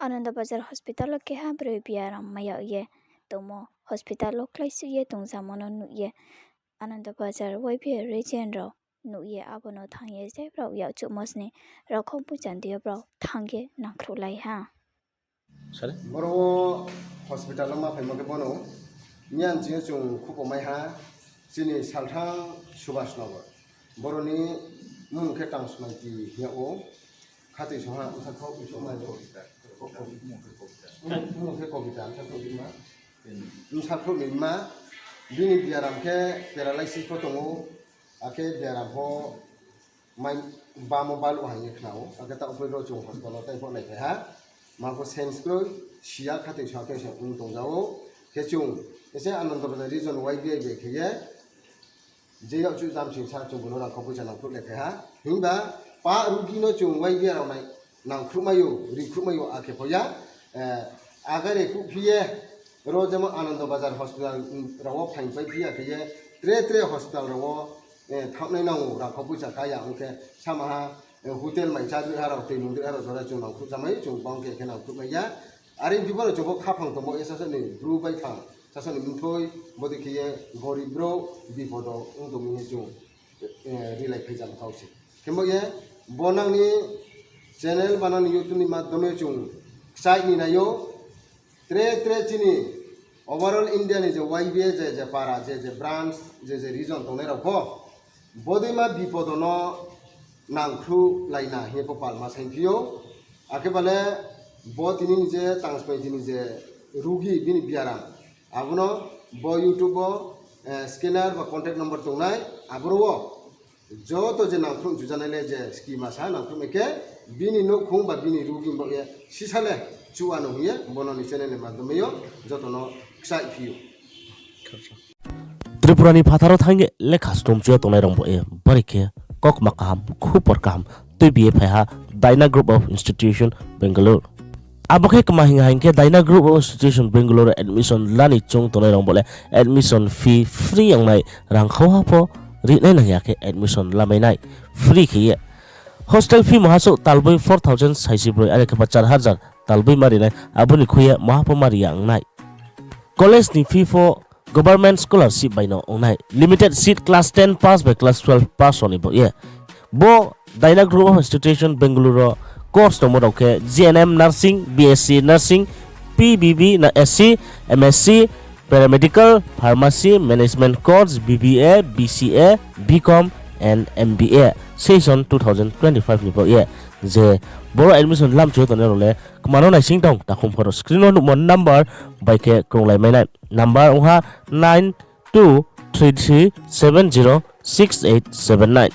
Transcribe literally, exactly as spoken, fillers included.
Ananda Bazar hospital wo keha broi biaram mai yag ye tongmo, hospital wo kláisuh ye tongjamo no nuh ye Ananda Bazar Y B A region rao nuh ye abo no thanng ye je brao yakchuhmo sni rao khong poicha ni deing yo brao thanng ye nangkhruhlai ha. Boro wo hospital wo ma phaimo khe bono miyan chini chung khupo mai ha, chini salthang Subhas Nagar. Boro ni mmung khe Tangsmaiti hing yag ou. Khatoi song ha, bsa khrouh, mmung khe Kobita, bsa khrouh ni mma. Bini biaram khe paralysis pho tong ou, akhe biaram pho mai bamo baluh ha hing ye khna ou. Akhe taoh pho ro chung hospital wo tai pho naiphai ha. Ma pho sense kroi, si ya, khatoi sa khe se ong tongja ou. Khe chung ese Ananda Bazar region Y B A bai khe ye je yakchuh jamsing sa chung bo no rangkhau poicha nangkhruh le phai ha. Himba pa rugi no chung Y B A rao nai nangkhruhmai ou, rikhruhmai ou, akhe pho ya, agare kuhphi ye, ro jemo Ananda Bazar hospital rao wo phaingpai phi ya khe ye, tre tre hospital rao wo thanngnai nang ou, rangkhau poicha ka ya ong khe, samaha, hotel mai chá droi ha rao, toi nung droi ha rao, jora chung nangkhruh chámai, chung bang khe khe nangkhruhmai ya. Are phi bo no chung pho khaphang tongmo ye sasaoh ni bru bai phang, sasaoh ni mthoi, bodei khe ye gorib brouh bipodo ong tongmi ye chung rilai phaijam kau se. Khemo ye bo nang ni channel ba nang ni YouTube ni madhyome chung kchaih ni nai ou, tre tre chini overall India ni je Y B A je je para, je je branch, je je region tongnai rao pho bodeima bipodo no nangkhruhlai na hing ye pho palma saingphi ou. Akhe bale bo tini ni je Tangsmaiti ni je rugi bini biaram, abo no bo YouTube wo scanner ba contact number tongnai, aboro wo joto je nangkhruh chujanai le je scheme asa nangkhruhmai khe, bini nouhkhong ba bini rugi baoh ye sisa le chuh ano hing ye bo nang ni channel ni madhyome yo joto no kchaihphi ou. Tripura ni phathar wo thanng ye lekha stumchu ye tongnai rao bo ye bari khe kaukma kaham, khupor kaham tuibi ye phai ha Dyna Group of Institution, Bangalore. Abo khe kma hing ha hing khe Dyna Group of Institution, Bangalore admission la ni choung tongnai rao bo le admission fee free ongnai, rangkhau ha pho rinai nang ya khe admission lamai nai free khe ye. Hostel fee maha souh talboi four thousand saisi broi, are khe ba char hajar talboi ma ri nai, abo ni khui ye maha pho ma ri ya ong nai. College ni fee pho government scholarship bai no ong nai. Limited seat class ten pass bai class twelve pass rao ni baoh ye. Bo Dyna Group of Institution Bangalore wo course tongmo rao khe G N M Nursing, B S C Nursing, P B B na S C, M S C, Paramedical, Pharmacy, Management Course, B B A, B C A, B Com and M B A, session two thousand twenty-five ni baoh ye. Je boro admission lamchu tongnai rao le kma no naising tong, takhum phoro screen wo nuhmo number bai khe krunglai mai nai. Number ong ha nine two three three seven zero six eight seven nine.